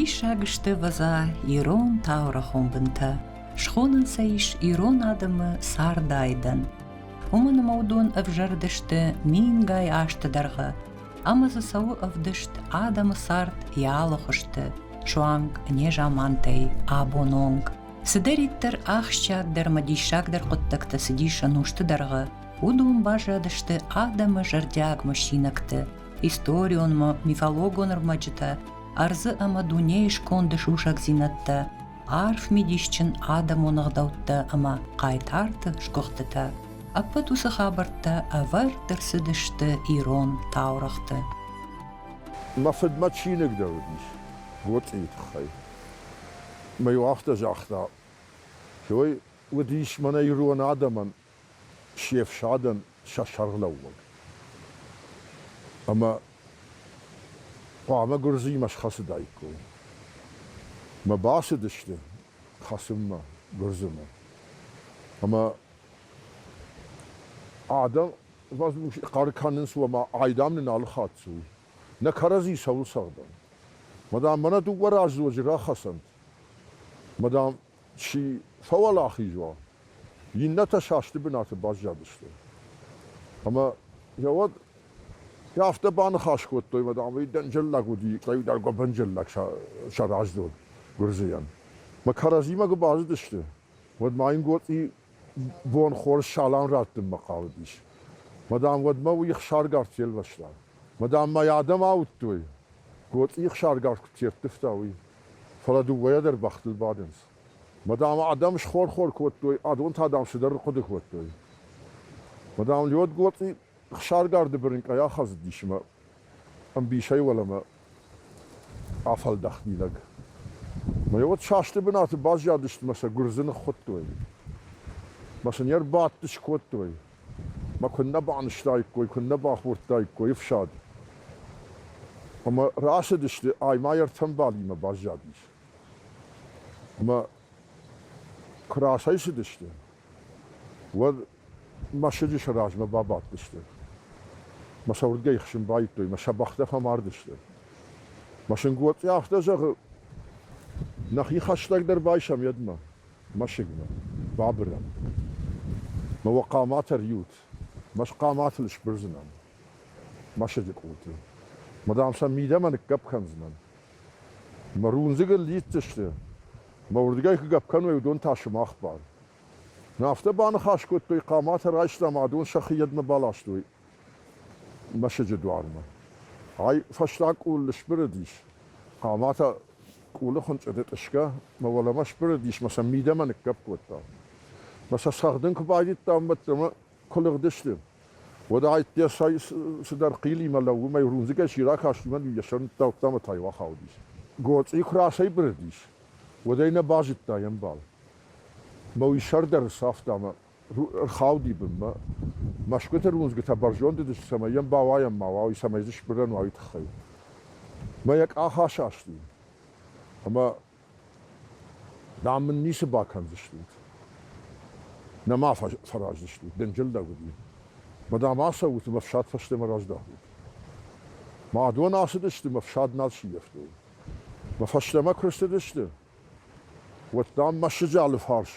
Диссаг сты, ӕвӕдза, ирон таурӕгъон бынтӕ. Схонын сӕ ис ирон адӕмы цардайдӕн. Уымӕн ӕмӕ уыдон ӕвзӕрдысты мингай азты дӕргъы, ӕмӕ дзы цӕуы ӕвдыст адӕмы цард йӕ алы хуызты, суанг незамантӕй абон онг. Цыдӕриддӕр ахсджиагдӕр ӕмӕ диссагдӕр хъуыддӕгтӕ цыдис ӕнусты дӕргъы, уыдон баззадысты адӕмы зӕрдиаг мысинӕгты, историонмӕ, мифологон ӕрмӕджытӕ, ӕрдзы ӕмӕ дунейы сконды сусӕгдзинӕдтӕ, арф мидисджын адӕмон ӕгъдӕуттӕ ӕмӕ хъайтарты сгуыхтытӕ. Ӕппӕт уыцы хабӕрттӕ ӕвӕрд ӕрцыдысты ирон таурӕгъты. Мӕ фыдмӕ чиныг дӕр уыдис Гоцъийы тыххӕй. Мӕ-иу афтӕ загъта, Ой, уыдис мӕнӕ ирон адӕмӕн се фсадӕн сӕ сӕргълӕууӕг. Ӕмӕ хъуамӕ гуырдзыимӕ схӕцыдаиккой. Мӕ бацыдысты хӕцынмӕ гуырдзымӕ. Ӕмӕ адӕм хъӕр кӕнынц, ома айдам нын алы хатт цы у. Нӕ кӕрӕдзи цӕуыл цӕгъдӕм? Мадам, мӕнӕ дыууӕ раздзоджы рахӕцӕнт. Мадам, чи фӕуӕлахиз уа, иннӕтӕ састы бынаты баззадысты. Ӕмӕ йӕ уӕд афтӕ баныхас кодтой, мадам, уый дӕнджыллӕг уыди, къӕйдӕр гуыбынджыллӕг сӕ раздзог гуырдзыйӕн. Мӕ кӕрӕдзимӕ куы базыдысты, уӕд ма йын Гоцъи бон хорз салам раттынмӕ хъавыдис. Мадам, уӕдмӕ уый ӕхсаргард фелвӕста. Мадам ма йӕ адӕм ауыдтой, Гоцъи ӕхсаргард куыд ферттывта, уый. Фӕлӕ дыууӕйӕ дӕр бӕхтыл бадынц. Мадам, адӕм схор-хор кодтой, адон та, дам, цыдӕр ӕрхъуыды кодтой. Мадам Леод Гоцъи ӕхсаргарды бырынкъӕй ахӕцыдис ӕмӕ ӕмбисӕй уӕлӕмӕ афӕлдӕхти лӕг. Мӕ уӕд састы бынаты баззадысты мӕ сӕ гуырдзы ныххуыдтой. Мӕ сын йе рбадт скодтой. Мӕ куыннӕ банызтаиккой, куыннӕ бахордтаиккой ӕфсад. Ӕмӕ рацыдысты, ай ма йе ртӕ мбалимӕ баззадис. Ӕмӕ куы рацӕйцыдысты, уӕд мӕсыджы сӕ размӕ бабадтысты. Мӕ сӕ уырдгӕй хсын байдыдтой, мӕ сӕ бӕхтӕ фӕмардысты. Мӕ сын Гоцъи афтӕ зӕгъы, нӕхи хӕстӕгдӕр байсӕм йедмӕ, мӕсыгмӕ, бабырӕм. Мӕ уӕ хъаматӕ риут, мӕ хъаматыл сбырдзынӕн мӕсыджы къулты. Мӕ дам сӕм мидӕмӕ ныггӕпп кӕндзынӕн. Мӕ рундзыгыл лидздзысты, мӕ уырдыгӕй куы гӕпп кӕной, уыдон та сымах бар. Афтӕ баныхас кодтой, хъаматӕ райстам, адон сӕхи йедмӕ баластой мӕсыджы дуармӕ. Ай фӕстаг къул сбырыдис, хъаматӕ къулы хуынчъыты тъысгӕ мӕ уӕлӕмӕ сбырыдис, мӕ сӕ мидӕмӕ ныггӕпп кодта. Мӕ сӕ цӕгъдын куы байдыдта, мӕ куы лыгъдысты, уӕд ӕдде цыдӕр хъилимӕ лӕууы мӕ рудзынгӕй чи ракаст, уымӕн йӕ сӕр ныддаудта ӕмӕ та-иу ахаудис. Гоцъи куы рацӕйбырыдис, уӕд ӕй нӕ базыдта йе мбал. Мӕ уый сӕр дӕр ӕрцавта ӕмӕ ӕрхауди бынмӕ. Мӕсгуыты рудзгуытӕ бӕрзонд уыдысты, цӕмӕй йӕм бауайӕн ма уа, уый цӕмӕй дзы сбырӕн уа, уый тыххӕй. Мӕ йӕ къах асасти. Ӕмӕ дам мын ницы бакӕндзыстут. Нӕма фӕраздзыстут, дынджыр лӕг уыди. Мӕ дам ацӕут ӕмӕ фсад фӕстӕмӕ раздахут. Мӕ адон ацыдысты, мӕ фсад нал сиййӕфтой. Мӕ фӕстӕмӕ куы рцыдысты, уӕд, дам, мӕсыджы алыфарс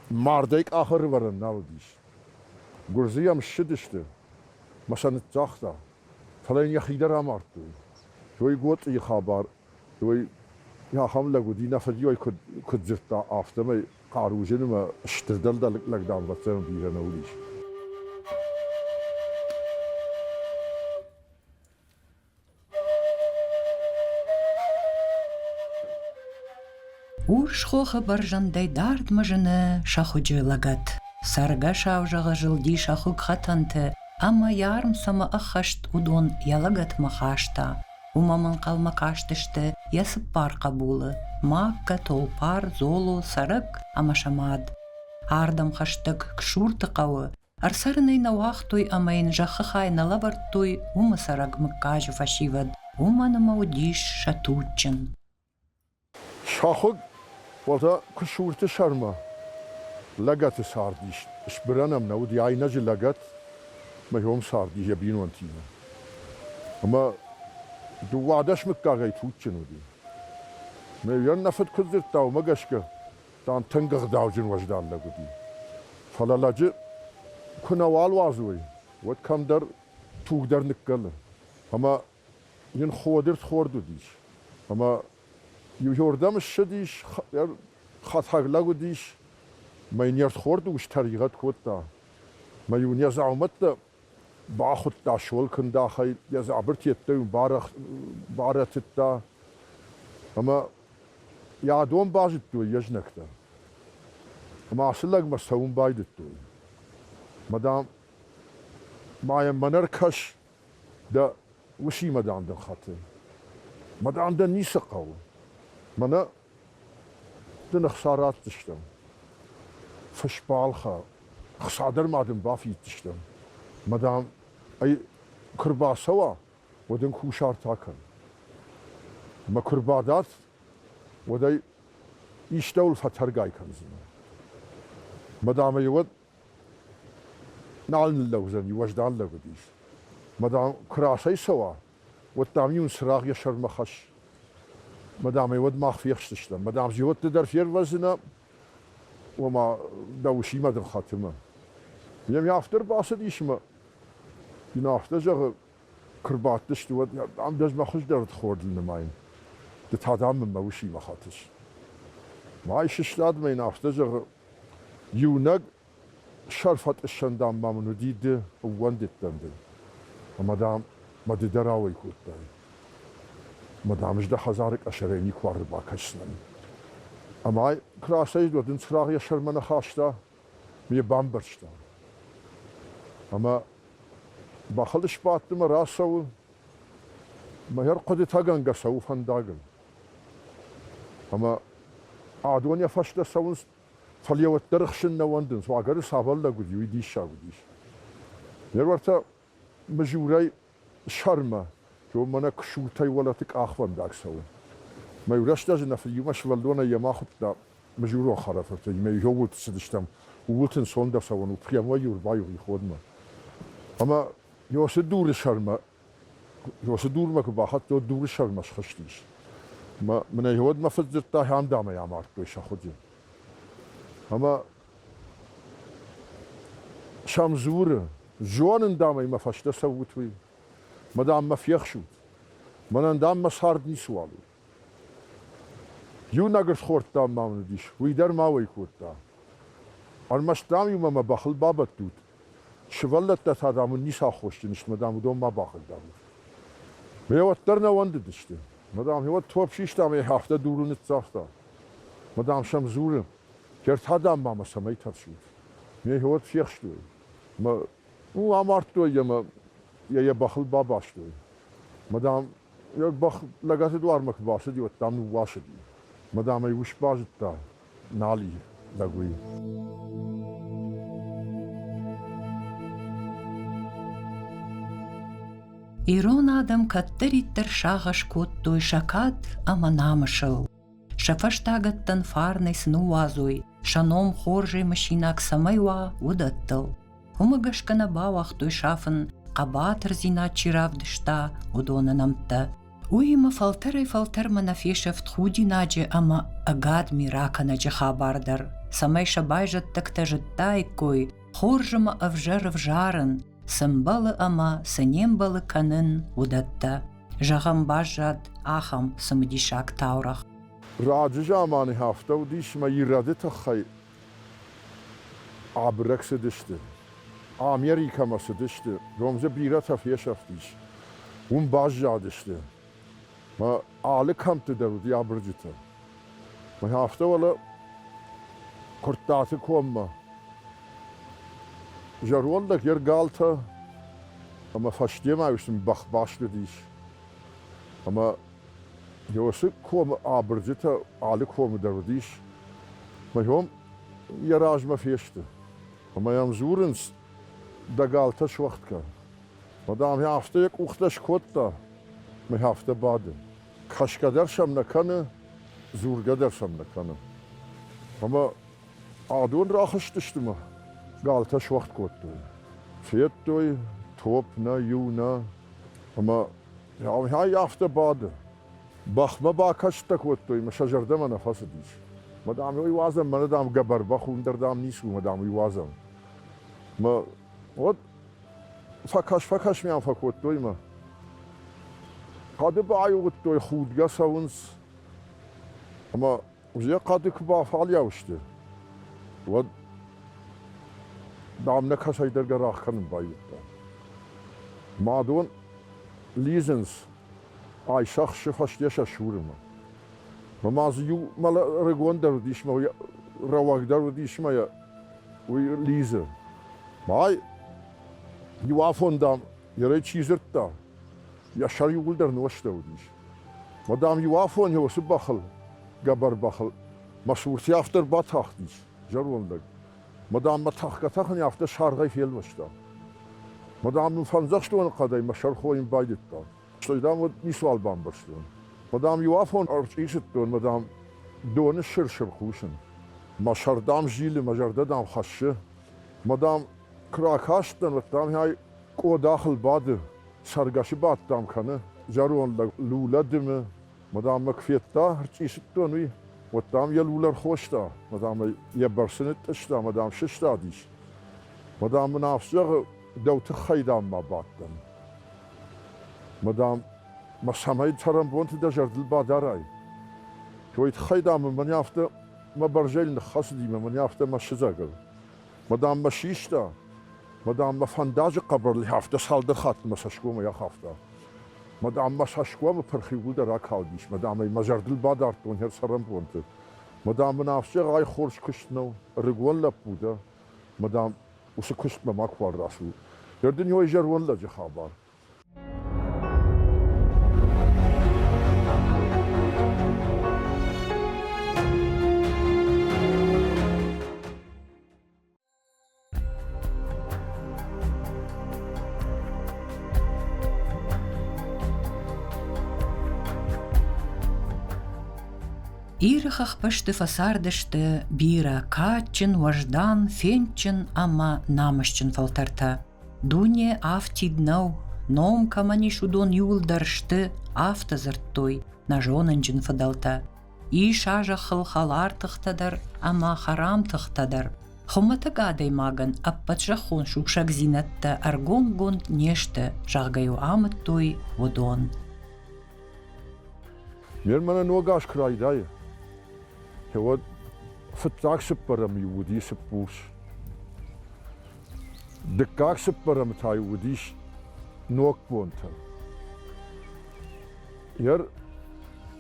мардӕй къахы ӕрывӕрӕн нал уыдис. Гуырдзы йӕм ссыдысты, мӕ сӕ ныццагъта, фӕлӕ йын йӕхи дӕр амардтой. Той Гоцъийы хабар, той ахӕм лӕг уыди, нӕ фыд-иу куыд дзырдта, афтӕмӕй хъаруджын ӕмӕ стырдӕр лӕг, дам, ӕвӕццӕгӕн, бирӕ нӕ уыдис. Урс хохы бӕрзӕндӕй дардмӕ зыны Сӕхуыджы лӕгӕт. Цӕргӕсау зӕгъы зылди Сӕхуыг хӕтӕнты ӕмӕ йӕ арм цӕмӕ ӕххӕст, уыдон йӕ лӕгӕтмӕ хаста. Уымӕ ӕнхъӕлмӕ кастысты йӕ цыппар хъӕбулы Макка, Толпар, Золо, Цӕрӕк ӕмӕ сӕ мад. Ардӕм хӕстӕг Ксурты хъӕуы Ӕрцӕрын ӕй нӕ уагътой ӕмӕ йын зӕххы хай нӕ лӕвӕрдтой уымы цӕрӕг мыггаджы фӕсивӕд, уымӕн ӕмӕ уыдис сӕ туджджын. Сахуыг уӕлтӕ Куысурты сӕрмӕ лӕгӕты цардис, сбырӕн ӕм нӕ уыди айнӕджы лӕгӕт мӕ уым цардис йӕ бинонтимӕ. Ӕмӕ 12 мыггагӕй туджджын уыди. Мӕ нӕ фыд куыд дзырдта, уымӕ гӕсгӕ, дам, тынг ӕгъдауджын уӕздан лӕг уыди. Фӕлӕ лӕджы куы нӕуал уадзой, уӕд кӕмдӕр туг дӕр ныккӕлы. Ӕмӕ йын ходырт-хорд уыдис. Ӕмӕ иуырдӕм ссыдис, хӕтӕг лӕг уыдис, мӕ йын йе рдхорд ус тӕригъӕд кодта. Мӕ-иу йӕ дзаумӕттӕ бахуыдта шолкындахӕй, йӕ дзабыртӕ-иу барӕтыдта. Ӕмӕ йӕ адон базыдтой йе знӕгтӕ. Ӕмӕ ацы лӕгмӕ цӕуын байдыдтой. Мӕ, дам, ма йӕм мӕнӕ ркӕс, дӕ усимӕ, дам, дын хӕты. Мӕ, дам, дӕ ницы хъӕуы. Мӕнӕ дын ӕхца ратдзыстӕм. Фыс балхӕ, ӕхца дӕр ма дын бафиддзыстӕм. Мӕ, дам, ӕй куы рбацӕуа, уӕд ын кусарт акӕн. Мӕ куы рбадат, уӕд ӕй истӕуыл фӕтӕргай кӕндзынӕ. Мӕ, дам, ӕй уӕд нал ныллӕудзӕни, уӕздан лӕг уыдис. Мӕ, дам, куы рацӕйцӕуа, уӕд, дам-иу ын цырагъ йӕ сӕрмӕ хӕсс. Мӕ, дам, ӕй уӕд мах фехсдзыстӕм. Мӕ, дам, зиуӕтты дӕр фервӕздзынӕ, ома дӕ усимӕ дын хӕтымӕ. Йӕм афтӕ ӕрбацыдис ӕмӕ йын афтӕ зӕгъы, куы рбадтысты, уӕд, дам, ӕз мӕ хуыздӕр хорзыл нымайын. Ды та, дам, мын мӕ усимӕ хӕтыс. Мӕй сыстад мӕ йын афтӕ зӕгъы, иунӕг сӕр фӕтъыссӕн, дам, ма мын уыди ды, ӕууӕндыдтӕн дын. Ӕмӕ, дам, мӕ ды дӕр ауӕй кодтай. Ӕмӕ, дам, ӕз дӕ хӕдзары къӕсӕрӕй никуы ӕрбакӕсдзынӕн. Ӕмӕ куы рацӕйцыд, уӕд ын цырагъ йӕ сӕрмӕ нӕ хаста, ме бамбӕрста. Ӕмӕ бӕхыл сбадт ӕмӕ рацӕуы, мӕ ӕрхъуыдытӕгӕнгӕ цӕуы фӕндагыл. Ӕмӕ адон йӕ фӕстӕ цӕуынц, фӕлӕ йӕ уӕддӕр ӕхсын нӕ уӕндынц. Уагӕры цавӕр лӕг уыди, уый диссаг уыдис. Йе уӕртӕ Мызурӕй сӕрмӕ, мӕнӕ ксуртӕй уӕлӕты къахвӕндаг цӕуы. Мӕ иу рӕстӕджы нӕ фыдиумӕ сывӕллонӕй йемӕ ахуыдта Мызурон хӕрӕфырты, ӕмӕ иууылты цыдыстӕм, ууылты ӕнцондӕр цӕуӕн у, прямой-иу ӕрбаиу ходмӕ. Ӕмӕ Йосы дуры сӕрмӕ, Йосы дурмӕ куы бахӕццӕ, уӕд дуры сӕрмӕ схызтис. Мӕ мын ӕй уӕд мӕ фыд дзырдта, ахӕм дам ӕй амардтой сӕ хуыджы. Ӕмӕ сӕм дзуры, зонын, дам ӕй мӕ фӕстӕ цӕут, уый. Мӕ, дам, мӕ фехсут. Мӕнӕн, дам, мӕ цард ницыуал у. Иунӕг ӕрдхорд, дам, ма мын уыдис, уый дӕр ма уӕй кодта. Ӕрмӕст, дам, иумӕ мӕ бӕхыл бабӕттут. Сывӕллӕттӕ та, дам, уын ницы аххосджын сты, мӕ, дам, уыдон ма бахъыгдарут. Мӕ уӕддӕр нӕ уӕндыдысты. Мӕ, дам, уӕд топп систа ӕмӕ йӕ афтӕ дурыл ныццавта. Мӕ, дам, сӕм дзуры, Ӕртӕ дам ма мӕ цӕмӕй тӕрсут? Ме уӕд фехстой. Мӕ, ну, амардтой йӕ мӕ йӕ йӕ бӕхыл бабастой. Мӕ, дам, йӕ бӕх лӕгӕты дуармӕ куы бацыди, уӕд, дам, ныууасыди. Мӕ, дам, ӕй ус базыдта, нал и лӕг уый. Ирон адӕм кӕддӕриддӕр сагъӕс кодтой сӕ кад ӕмӕ намысыл. Сӕ фӕстагӕттӕн фарнӕй цы ныууадзой, сӕ ном хорзӕй мысинаг цӕмӕй уа, уыдӕттыл. Уымӕ гӕсгӕ нӕ бауагътой сафын, хъӕбатырдзинад чи равдыста, уыдоны нӕмттӕ. Уыимӕ фӕлтӕрӕй-фӕлтӕрмӕ нӕ фесӕфт худинаджы ӕмӕ ӕгад ми ракӕнӕджы хабар дӕр, цӕмӕй сӕ байзӕддӕгтӕ зыдтаиккой, хорз ӕмӕ ӕвзӕр ӕвзарын, цы мбӕлы ӕмӕ цы не мбӕлы кӕнын, уыдӕттӕ. Зӕгъӕм, баззад ахӕм цымыдисаг таурӕгъ. Раджы заманы афтӕ уыдис, ӕмӕ ирӕды тыххӕй абырӕг цыдысты. Америкӕмӕ цыдысты, уым дзы бирӕтӕ фесӕфтис. Уым баззадысты. Мӕ алы кӕмтты дӕр уыди абырджытӕ. Мӕ афтӕ уӕлӕ Куырттаты коммӕ зӕронд лӕг йе ргалтӕ ӕмӕ фӕстемӕ сын бӕхбаст уыдис. Ӕмӕ Йосы комы абырджытӕ алы комы дӕр уыдис. Мӕ йом йӕ размӕ фесты. Ӕмӕ йӕм дзурынц, дӕ галтӕ суӕгъд кӕн. Мӕ, дам, афтӕ йӕ къухтӕ скодта, мӕ афтӕ бады. Кӕсгӕ дӕр сӕм нӕ кӕны, дзургӕ дӕр сӕм нӕ кӕны. Ӕмӕ адон рахызтысты мӕ галтӕ суӕгъд кодтой. Федтой, топп нӕ, иу нӕ. Ӕмӕ афтӕ бады. Бӕхмӕ бакӕстӕ кодтой мӕ сӕ зӕрдӕмӕ нӕ фӕцыдис. Мӕ, дам, уый уадзӕм, мӕнӕ, дам, гӕбӕр бӕх уым дӕр, дам, ницы у, мӕ, дам, уый уадзӕм. Мӕ уӕд фӕкӕс-фӕкӕс мӕм фӕкодтой мӕ. Хъӕды баивгъуыдтой, худгӕ цӕуынц. Ӕмӕ Узе хъӕды куы бафалиау сты, уӕд, дам, нӕ кӕцӕйдӕр гӕрах кӕнын байдыдта. Мадон лидзынц, айсӕхсы фӕсте сӕ сурынмӕ. Мӕ ма дзы иу рыгондӕр уыдис, мӕ рӕуӕгдӕр уыдис, мӕ уый лидзы. Май, иу афон, дам, йӕ чи дзырдта, йӕ сӕр иууылдӕр нозтӕ уыдис. Мӕ, дам, иу афон уыцы бӕхыл, гӕбӕр бӕхыл, мӕ цурты афтӕ ӕрбатахтис, зӕронд лӕг. Мӕ, дам, мӕ тӕхгӕ-тӕхын афтӕ саргъӕй фелвӕста. Мӕ, дам, мын фӕндзӕхстоны хъӕдӕй мӕ сӕр хойын байдыдта. Стӕй, дам, уӕд ницуал бамбӕрстон. Мӕ, дам, иу афон ӕрчъицыдтон, мӕ, дам, доны сыр-сыр хъусын. Мӕ сӕр, дам, зилы, мӕ зӕрдӕ, дам, хӕссы. Мӕ, дам, куы ракастӕн, уӕд, дам, ай къодахыл бады, цӕргӕсы бадт, дам, кӕны. Зӕронд лӕг лулӕ дымы, мӕ, дам, мӕ куы федта, ӕрчъицыдтон уый, уӕд, дам, йӕ лулӕ ӕрхоста, мӕ, дам, ӕй йӕ бӕрцы нытътъыста, мӕ, дам, сыстадис. Мӕ, дам, мын афтӕ зӕгъы, дӕу тыххӕй, дам, ма бадтӕн. Мӕ, дам, мӕ цӕмӕй цӕрӕнбонты дӕ зӕрдыл бадарай. Той тыххӕй, дам, мӕн афтӕ мӕ бӕрзӕйыл ныххӕцыди, мӕ мӕн афтӕ мӕ сыдзӕгыл. Мӕ, дам, мӕ систа, мӕ, дам, мӕ фӕндаджы хъӕбӕрыл афтӕ цалдӕр хатты мӕ цӕсгомӕй ахафта. Мӕ, дам, мӕ цӕсгомы пырх иууылдӕр акалдис, мӕ, дам, ӕй мӕ зӕрдыл бадардтон йӕ цӕрӕнбонты. Мӕ, дам, мын афтӕ ай хорз куыст нӕу, ӕрыгон лӕппу дӕ, мӕ, дам, уыцы куыстмӕ макуал рацу. Ныр дын ой зӕронд лӕджы хабар. Иры хӕхбӕсты фӕцардысты бирӕ кадджын, уӕздан, фендджын ӕмӕ намысджын фӕлтӕртӕ. Дуне афтид нӕу, ном кӕмӕн ис, уыдон иуылдӕр сты, афтӕ дзырдтой нӕ зонынджын фыдӕлтӕ. Ис а зӕххыл хӕлар тыхтӕ дӕр ӕмӕ хӕрам тыхтӕ дӕр. Хуымӕтӕг адӕймагӕн ӕппӕт зӕххон сусӕгдзинӕдтӕ ӕргомгонд не сты, зӕгъгӕ-иу амыдтой уыдон. Ныр мӕнӕ ног аз куы райдайы, уӕд фыццаг цыппӕрӕм-иу уыди Цыппурс. Дыккаг цыппӕрӕмы та-иу уыдис Ногбонтӕ. Йӕ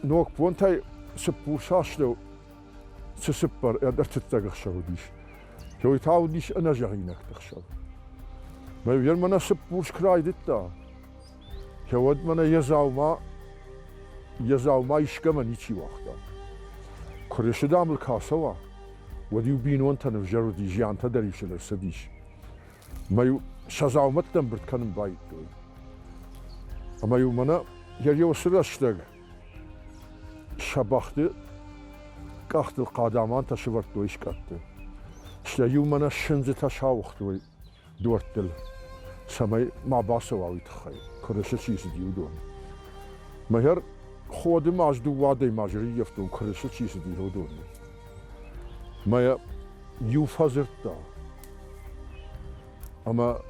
ногбонтӕй Цыппурсы астӕу цы цыппар ӕртыццӕг ӕхсӕв уыдис, уый та уыдис ӕнӕзӕгъинӕгты хсӕв. Мӕ мӕнӕ Цыппурс куы райдыдта, уӕд мӕнӕ йӕ дзаума, йӕ дзаума искӕмӕ ничи уагъта. Куырысы дам ыл куы ацӕуа, уӕд-иу бинонтӕн ӕвзӕр уыди, зиантӕ дӕр-иу сыл ӕрцыдис. Мӕ-иу сӕ дзаумӕттӕ ӕмбырд кӕнын байдыдтой. Ӕмӕ-иу мӕнӕ йӕ уыцы рӕстӕг сӕ бӕхты къӕхтыл хъадамантӕ сывӕрдтой скъӕтты. Стӕй-иу мӕнӕ сындзытӕ сауыгътой дуӕрттыл, цӕмӕй ма бацӕуа уый тыххӕй, куырысы чи цыди, уыдон. Мӕгӕр Ходы маз дыууӕ адӕймаджы рыййӕфтон, куырысы чи цыди, уыдоны. Мӕ иу фӕдзырдта, ӕмӕ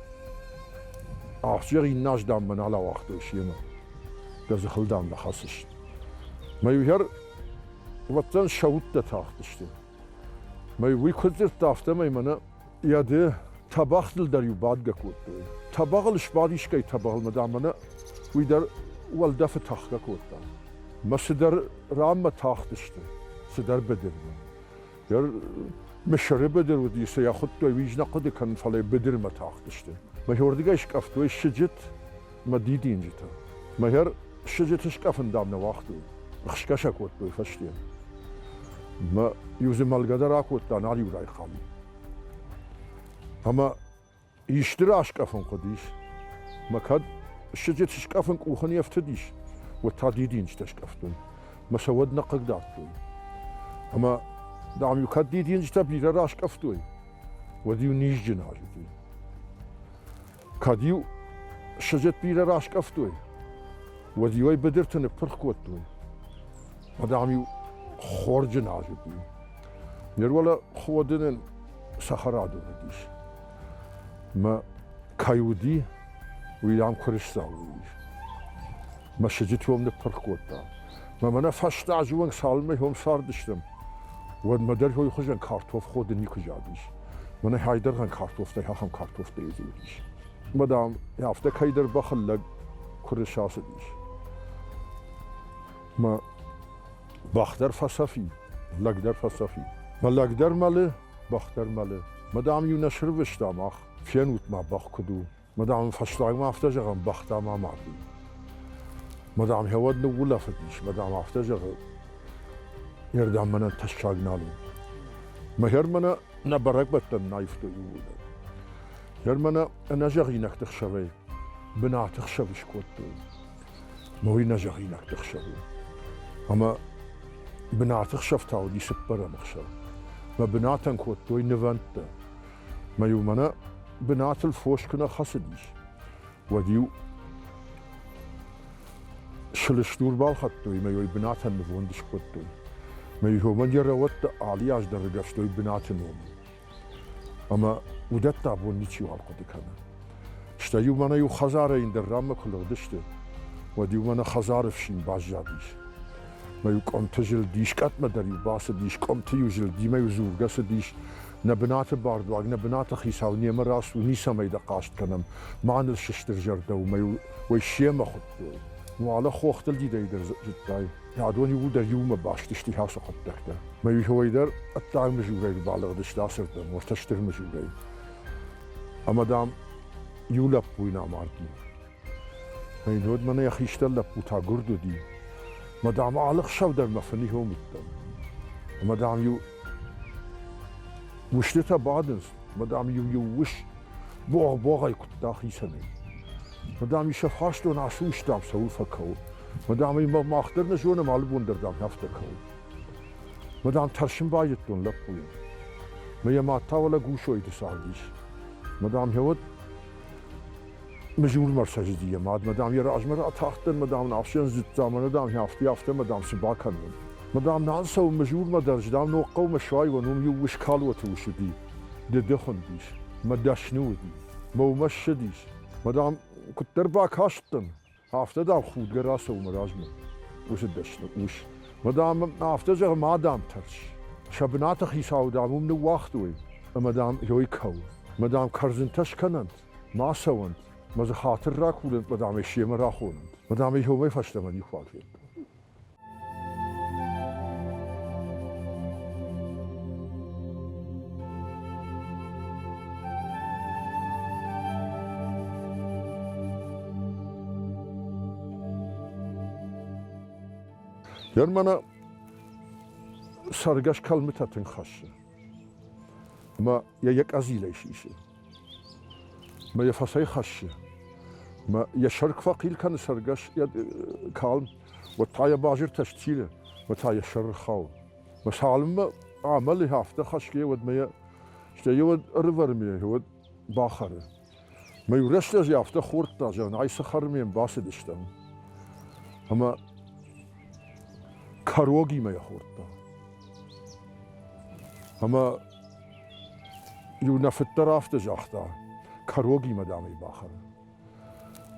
ахсджиаг инназ, дам, мӕ нал ауагътой семӕ. Дӕ дзыхыл, дам, нӕ хӕцыс. Мӕ иугӕр ӕвӕццӕн сӕ удтӕ тахтысты. Мӕ уый куыд дзырдта, афтӕмӕй мӕнӕ йӕ ды тӕбӕгътыл дӕр-иу бадгӕ кодтой. Тӕбӕгъыл сбад искӕй тӕбӕгъыл, мӕ дам, мӕнӕ уый дӕр уӕлдӕфы тӕхгӕ кодта. Мӕ цыдӕр ранмӕ тахтысты, цыдӕр быдырмӕ. Мысыры быдыр уыди, цы йӕ хуыдтой, уый нӕ хъуыды кӕнын, фӕлӕ быдырмӕ тахтысты. Мӕ уырдыгӕй скъӕфтой сыджыт мӕ дидинджытӕ. Мӕгӕр сыджыты скъӕфын, дам, нӕ уагътой. Хсгӕ сӕ кодтой фӕсте. Мӕ иу дзы мӕлгӕ дӕр акодта, нал-иу райхъал. Ӕмӕ исты раскъӕфын хъуыдис. Мӕ кӕд сыджыт скъӕфын къухы не фтыдис, уӕд та дидинджытӕ скъӕфтой. Мӕ сӕ уӕд нӕ хъыгдардтой. Ӕмӕ, дам-иу кӕд дидинджытӕ бирӕ раскъӕфтой, уӕд-иу низджын азыди. Кӕд-иу сыджыт бирӕ раскъӕфтой, уӕд-иу ӕй быдырты ныппырх кодтой. Мадам-иу хорджын аз уыди. Ныр уӕлӕ Ходынӕн цӕхӕрадон уыдис. Мӕ кӕй уыди, уый дам куырысдзау уыдис. Мӕ сыджыт уым ныппырх кодта. Мӕ мӕнӕ фӕстӕ азы онг цалынмӕ уым цардыстӕм, уӕдмӕ дӕр уый хуызӕн картоф ходы никуы задис. Мӕнӕ хайдӕргъӕн картофтӕй ахӕм картофтӕ уыдис. Мӕ дам, афтӕ кӕйдӕр бӕхыл лӕг куырыс ацыдис. Мӕ бӕх дӕр фӕцӕф и, лӕг дӕр фӕцӕф и. Мӕ лӕг дӕр мӕлы, бӕх дӕр мӕлы. Мӕ дам-иу нӕ сырвыста мах, фенут ма бӕх куыд у. Мӕ дам, фӕстагмӕ афтӕ зӕгъӕм, бӕх дам амарди. Мӕ дам, уӕд ныуулӕфыдис, мӕ дам, афтӕ зӕгъы, йе рдӕм мӕнӕн тӕссаг нал у. Мӕ хӕр мӕнӕ нӕ бӕрӕгбӕттӕн наивтой иууылдӕр. Хӕр мӕнӕ ӕнӕзӕгъинӕгты хсӕвӕй бынаты хсӕв скодтой. Мӕ уый нӕзӕгъинӕгты хсӕв у. Ӕмӕ бынаты хсӕв та уыди цыппӕрӕм ӕхсӕв. Мӕ бынатӕн кодтой нывӕндтӕ. Мӕ-иу мӕнӕ бынатыл фос куы нӕ хӕцыдис, уӕд-иу сылыстур балхӕдтой ӕмӕ йой бынатӕн нывонд скодтой. Мӕ-иу уымӕн йӕ рӕуӕдтӕ алы аз дӕр ӕргӕвстой бынаты номыл. Ӕмӕ уыдӕттӕ абон ничиуал хъуыды кӕны. Стӕй-иу мӕнӕ-иу хӕдзарӕй ӕндӕр ранмӕ куы лыгъдысты, уӕд-иу мӕнӕ хӕдзары фсин баззадис. Мӕ-иу къуымты зылдис, къӕтмӕ дӕр-иу бацыдис, къуымты-иу зылдимӕ-иу дзургӕ цыдис, нӕ бынаты бардуаг, нӕ бынаты хицау немӕ рацу, ницӕмӕй дӕ хъаст кӕнӕм, ма ныл сыстырзӕрдӕ у, мӕ-иу уый семӕ хуыдтой. Уалӕ хохтыл дидӕй дӕр зыдтай. Адон иууылдӕр иумӕ баст сты ацы хъуыддӕгтӕ. Мӕ иуӕй дӕр ӕддаг Мызурӕй балыгъдысты ацырдӕм, уӕртӕ стыр Мызурӕй. Ӕмӕ, дам, иу лӕппуйы нӕ амарди. Мӕ уӕд мӕнӕ йӕ хистӕр лӕппу та гуырд уыди. Мӕ, дам, алы хсӕв дӕр мӕ фыны хом уыдтӕн. Ӕмӕ, дам, иу устытӕ бадынц, мӕ, дам, иу иу ус богъ-богъӕй куыдта хицӕнӕй. Мӕ, дам, ис фарстон ацы ус, дам, цӕуыл фӕкӕуы. Мӕ, дам, ӕй мах дӕр нӕ зонӕм, алы бон дӕр, дам, афтӕ кӕуы. Мӕ, дам, тӕрсын байдыдтон лӕппуйӕн. Мӕ йӕ мад та уӕлӕ Гусойты цардис. Мӕ, дам, гъеуӕд Мызурмӕ рцӕзыди йӕ мад, мӕ, дам, йӕ размӕ ратахтӕн, мӕ, дам, ӕфсӕн зыдта, мӕнӕ, дам, афтӕ, афтӕ, мӕ, дам, цы бакӕнон. Мӕ, дам, нал цӕуын Мызурмӕ дӕр, дам, Ногхъӕумӕ суайон, уым иу ус Калоты ус уыди, Дыды хуындис, мӕ дӕсны уыди, мӕ уымӕ ссыдис. Мӕ, дам, куыддӕр бакастӕн, Афтӕ, дам, худгӕ рацӕуы мӕ размӕ уыцы дӕсны ус. Мӕ, дам, афтӕ зӕгъы, ма, дам, тӕрс. Сӕ бынаты хицау, дам, уым ныууагътой, ӕмӕ, дам, ёй кӕуы. Мӕ, дам, кӕрдзынтӕ скӕнӕнт, ма цӕуӕнт, мӕ дзы хатыр ракурӕнт, мӕ, дам, ӕй семӕ рахонӕнт. Мӕ, дам, ӕй уымӕй фӕстӕмӕ никуал федтон. Йӕн мӕнӕ цӕргӕс кӕлмытӕ тынг хӕссы. Ӕмӕ йӕ йӕ къӕдзилӕй сисы. Мӕ йӕ фӕцӕйхӕссы. Мӕ йӕ сӕр куы фӕхъил кӕны цӕргӕс йӕ калм, уӕд та йӕ базыртӕ стилы, мӕ та йӕ сӕр ӕрхауы. Мӕ цалынмӕ амӕлы афтӕ хӕсгӕ, уӕдмӕ йӕ стӕй йӕ уӕд ӕрывӕры ме уӕд бахӕры. Мӕ иу рӕстӕджы афтӕ хордта, зӕгъын, ай цы хӕры ме бацыдыстӕм. Ӕмӕ кӕрогимӕ йӕ хордта. Ӕмӕ иу нӕ фыд дӕр афтӕ загъта, кӕрогимӕ, дам ӕй бахӕры.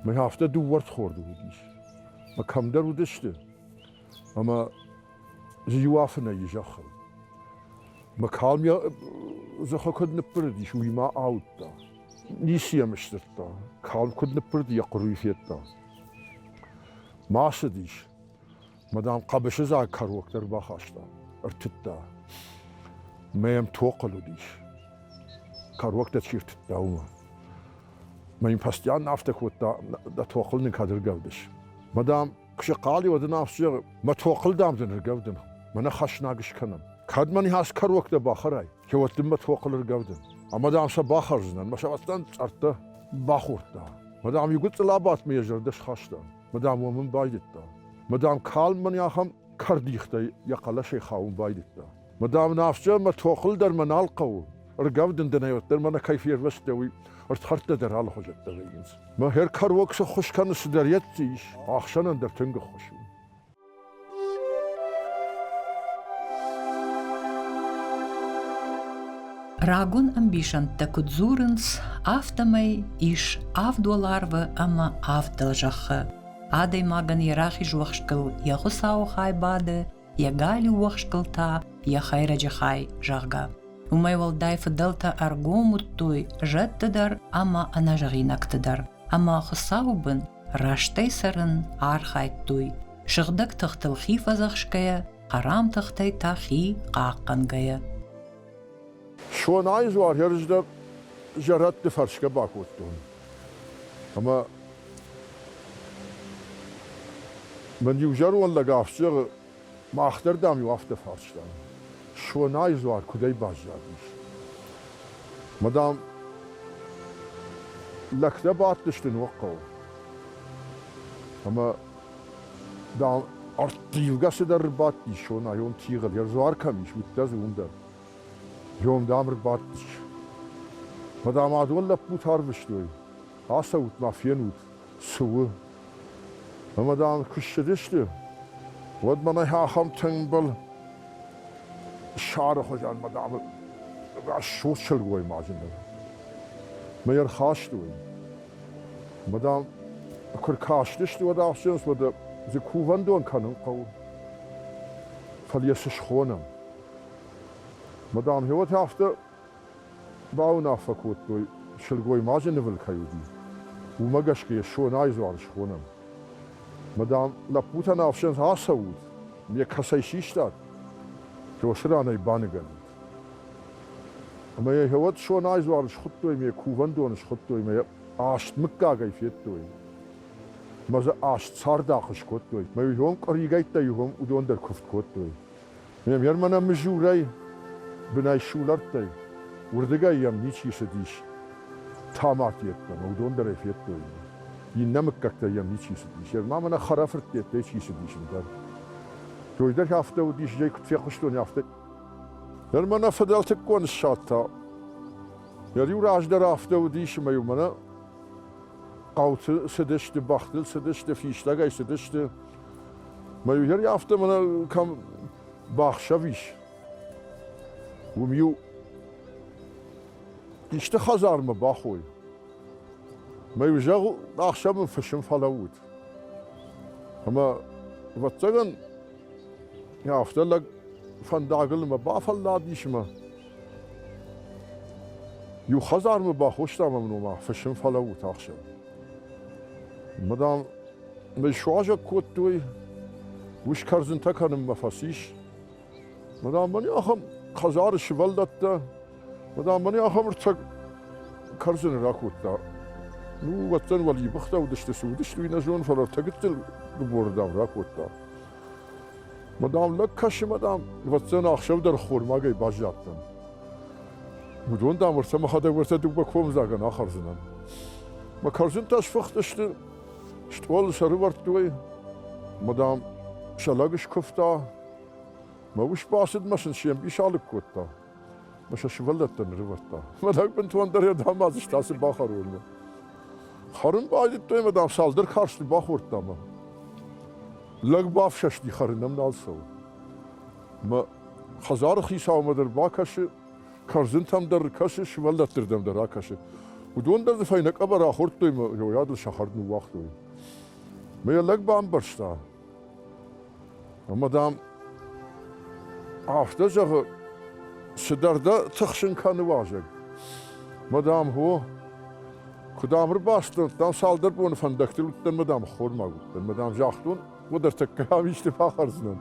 Мӕ афтӕ дыууӕрдхорды уыдис. Мӕ кӕмдӕр уыдысты, ӕмӕ дзы иу афынӕй и зӕххыл. Мӕ калм йӕ дзыхы куыд ныббырыдис, уый ма ауыдта. Ницы йӕм сдзырдта. Калм куыд ныббырыд, йӕ хъуыр уый федта. Ма цыдис. Мӕ, дам, хъӕбысы дзаг кӕрок дӕр бахаста, ӕртыдта. Мӕ йӕм тохъыл уыдис. Кӕроктӕ чи ртыдта, уымӕ. Мӕ йын постоянно афтӕ кодта, дӕ тохъыл нын кӕд ӕргӕвдыс. Мӕ, дам, куы сыхъал и, уӕд ын афтӕ зӕгъы, мӕ тохъыл, дам, дын ӕргӕвдын, мӕнӕ хӕснаг скӕнӕм. Кӕд мӕ ныхас кӕроктӕ бахӕрай, уӕд дын мӕ тохъыл ӕргӕвдын. Ӕмӕ, дам, сӕ бахӕрдзынӕн, мӕ сӕ цъӕрттӕ бахордта. Мӕ, дам, иу гыццыл абадт, мӕ йӕ зӕрдӕ схаста. Мӕ, дам, уым байдыдта. Мӕ, дам, калм мӕн ахӕм кӕрдихтӕй йӕ хъӕлӕсӕй хауын байдыдта. Мӕ, дам, афтӕ мӕ тохыл дӕр мӕ нал хъӕуы. Ӕргӕвдын дын ӕй уӕддӕр мӕнӕ кӕй фервӕзтӕ, уый ӕрдхӕрдтӕ дӕр алыхуызӕттӕ вӕййынц. Мӕ хер кӕрог цы ххуыс кӕны, цыдӕр йедты ис, ӕхсӕнӕн дӕр тынг ӕххуыс у. Рагон ӕмбисӕндтӕ куыд дзурынц, афтӕмӕй ис авд уӕларвы ӕмӕ авд дӕлзӕххы. Адӕймагӕн йӕ рахиз уӕхскыл йӕ Хуыцауы хай бады, йӕ галиу уӕхскыл та йӕ хӕйрӕджы хай, зӕгъгӕ. Уымӕй уӕлдай фыдӕлтӕ ӕргом уыдтой зӕдты дӕр ӕмӕ ӕнӕзӕгъинӕгты дӕр, ӕмӕ Хуыцауы бын рӕстӕй цӕрын архайдтой, сыгъдӕг тыхтыл хи фӕдзӕхсгӕйӕ, хӕрам тыхтӕй та хи хъахъхъӕнгӕйӕ. Сонайы дзуар ӕрыздӕ зӕрӕдты фӕрсгӕ бакодтон. Ӕмӕ мын иу зӕронд лӕг афтӕ зӕгъы, мах дӕр, дам-иу афтӕ фарстам, Сонайы дзуар куыдӕй баззадис? Мӕ, дам, лӕгтӕ бадтысты Ногхъӕуы. Ӕмӕ, дам, ӕрттивгӕ цыдӕр ӕрбадтис Сонайон тигъыл, йӕ дзуар кӕм ис, уыдтӕ дзы уым дӕр. Йом, дам, ӕрбадтис. Мӕ, дам, адон лӕппутӕ арвыстой. Ацӕут-ма, фенут, цы у. Ӕмӕ, дам, куы ссыдысты, уӕд мӕнӕ ахӕм тымбыл сӕры хуызӕн, мӕ, дам, рӕсугъд сылгоймаджы ныр. Мӕ йӕ рхастой. Мӕ, дам, куы ркастысты, уӕд ахсынц, уӕдӕ дзы кувӕндон кӕнын хъӕуы. Фӕлӕ йӕ цы схонӕм? Мӕ, дам, гъеуӕд афтӕ бауынаффӕ кодтой, сылгоймаджы нывыл кӕй уыди, уымӕ гӕсгӕ йӕ Сонайы дзуар схонӕм. Мӕ, дам, лӕппутӕн ӕфсӕн ацӕут, ме кӕцӕй систат, уыцы ран ӕй баныгӕнут. Ӕмӕ йӕ уӕд Сонайы дзуар схуыдтой, ме кувӕндон схуыдтой, мӕ йӕ аст мыггагӕй федтой. Мӕ дзы аст цардахъ скодтой. Мӕ уыдон къуыригӕйттӕй уыдон дӕр куывд кодтой. Ме мӕнӕ Мызурӕй, бынӕй сулӕрттӕй, уырдыгӕй йӕм ничи цыдис тамак йеддӕмӕ, уыдон дӕр ӕй федтой. Иннӕ мыггӕгтӕй йӕм ничи цыдис, ма мӕнӕ хӕрӕфырт йеддӕй чи цыдис ӕндӕр. Той дӕр афтӕ уыдис, зӕй куыд фехъуыстон, афтӕ. Ныр мӕнӕ фыдӕлтыккон ссад та. Йӕ-иу раздӕр афтӕ уыдис, ӕмӕ-иу мӕнӕ хъӕуты цыдысты, бӕхтыл цыдысты, фистӕгӕй цыдысты. Мӕ иугӕр афтӕ мӕнӕ кӕм бахсӕв ис, уым-иу исты хӕдзармӕ бахой. Мӕ-иу зӕгъ, ӕхсӕв мын фысым фӕлӕуут. Ӕмӕ, ӕвӕццӕгӕн, афтӕ лӕг фӕндагыл мӕ бафӕлладис ӕмӕ иу хӕдзармӕ бахоста мӕ мын ома фысым фӕлӕуут ӕхсӕв. Мӕ, дам, Мӕ суазӕг кодтой, ус кӕрдзынтӕ кӕнынмӕ фӕцис. Мадам, мӕн ахӕм хӕдзары сывӕллӕттӕ, мадам, мӕн ахӕм ӕрцӕг кӕрдзыны ракодта. Ну, уӕддӕр уӕлибыхтӕ уыдысты, цы уыдысты, уый нӕ зонын, фӕлӕ ӕртӕ гыццыл гыборы, дам, ракодта. Мадам, лӕг кӕсы, мадам, ӕвӕццӕгӕн ӕхсӕв дӕр хормагӕй баззадтӕн. Уыдон, дам, уӕртӕ мӕхӕдӕг уӕртӕ дыууӕ комдзагӕн ахӕрдзынӕн. Мӕ кӕрдзынтӕ сфыхтысты, Стъолы сӕрывӕрдтой, мӕ, дам, сӕ лӕг скуывта. Мӕ ус бацыд мӕ сын се мбис алыг кодта. Мӕ сӕ сывӕллӕттӕн ӕрывӕрдта. Мӕ лӕг бынтондӕр йӕ дамадзыста цы бахӕронмӕ. Хӕрын байдыдтой мӕ, дам, цалдӕр карсты бахордта мӕ. Лӕг бафсӕсти, хӕрын ӕм нал цӕуы. Мӕ хӕдзары хицаумӕ дӕр бакӕсы, кӕрдзынтӕм дӕр кӕсы, сывӕллӕтты рдӕм дӕр акӕсы. Уыдон дӕр дзы фӕйнӕ къӕбӕр ахордтой ӕмӕ йӕ сӕ хӕрд ныууагътой. Мӕ йӕ лӕг бамбӕрста. Ӕмӕ, дам, афтӕ зӕгъы, цыдӕр дӕ тыхсын кӕны уазӕг. Мӕ, дам, хо, куы дам ӕрбацыдтӕн, дам, цалдӕр боны фӕндӕгтыл уыдтӕн, мӕ, дам, ххормаг уыдтӕн. Мӕ, дам, загътон, уӕд ӕртӕккӕ ам исты бахӕрдзынӕн.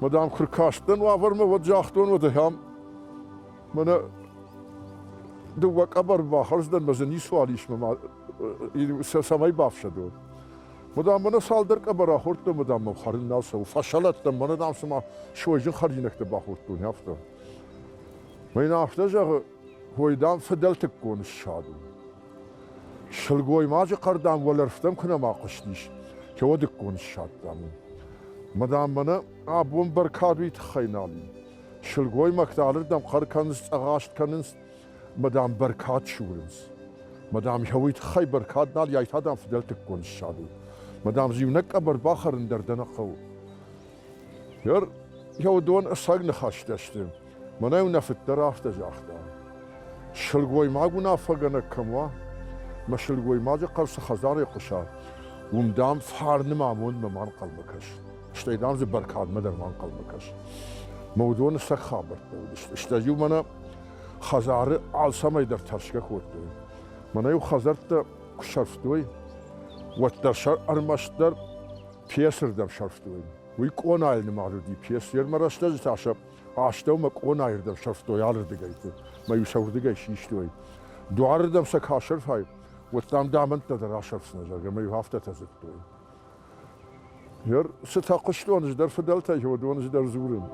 Мӕ, дам, куы ркастӕн уавӕрмӕ, уӕд загътон, уӕд ахӕм мӕнӕ дыууӕ къӕбӕр бахӕрздӕн, мӕ дзы ницуал ис, мӕ цӕмӕй бафсӕдон. Мӕ, дам, мӕнӕ цалдӕр къӕбӕр ахордтон, мӕ, дам, мӕм хӕрын нал цӕуы. Фӕсӕлӕттӕн, мӕнӕ, дам, цыма сойджын хӕринӕгтӕ бахордтон, афтӕ. Мӕ йын афтӕ зӕгъы, хой, дам, фыдӕлтыккон ссад у. Сылгоймаджы хъӕр, дам, уӕлӕрвтӕм куы нӕма хъуыстис, кӕуӕдыккон ссад, дам, у. Мӕ, дам, мӕнӕ абон бӕркад уый тыххӕй нал и. Сылгоймӕгтӕ алырдӕм хъӕр кӕнынц, цъӕгъаст кӕнынц, мӕ, дам, бӕркад сурынц. Мӕ, дам, йӕ уый тыххӕй бӕркад нал и, ай та, дам, фыдӕлтыккон ссад у. Мӕ, дам, дзы иунӕг къӕбӕр бахӕрын дӕр дӕ нӕ хъӕуы. Йӕ уыдон ӕцӕг ныхӕстӕ сты. Мӕнӕ-иу нӕ фыд дӕр афтӕ загъта. Сылгоймаг уынаффӕгӕнӕг кӕм уа, мӕ сылгоймаджы хъӕр цы хӕдзарӕй хъуыса, уым, дам, фарны мӕ амондмӕ ма нхъӕлмӕ кӕс. Стӕй, дам, дзы бӕркадмӕ дӕр ма нхъӕлмӕ кӕс. Мӕ уыдоны сӕ хабӕрттӕ уыдысты. Стӕй-иу мӕнӕ хӕдзары алцӕмӕй дӕр тӕрсгӕ кодтой. Мӕнӕ-иу хӕдзӕрттӕ куы сӕрфтой, уӕддӕр сӕ ӕрмӕстдӕр пьесырдӕм сӕрфтой. Уый къонайы нымад уыди пьес. Йе рӕстӕджы та сӕ астӕумӕ къонайырдӕм сӕрфтой алырдыгӕйты, мӕ-иу сӕ уырдыгӕй систой. Дуарырдӕм сӕ куы асӕрфай, уӕд дам дамӕнттӕ дӕр асӕрфдзынӕ, зӕгъгӕ, мӕ-иу афтӕтӕ дзырдтой. Ныр цытӕ хъуыстон ӕз дӕр фыдӕлтӕй, уыдон ӕз дӕр дзурын.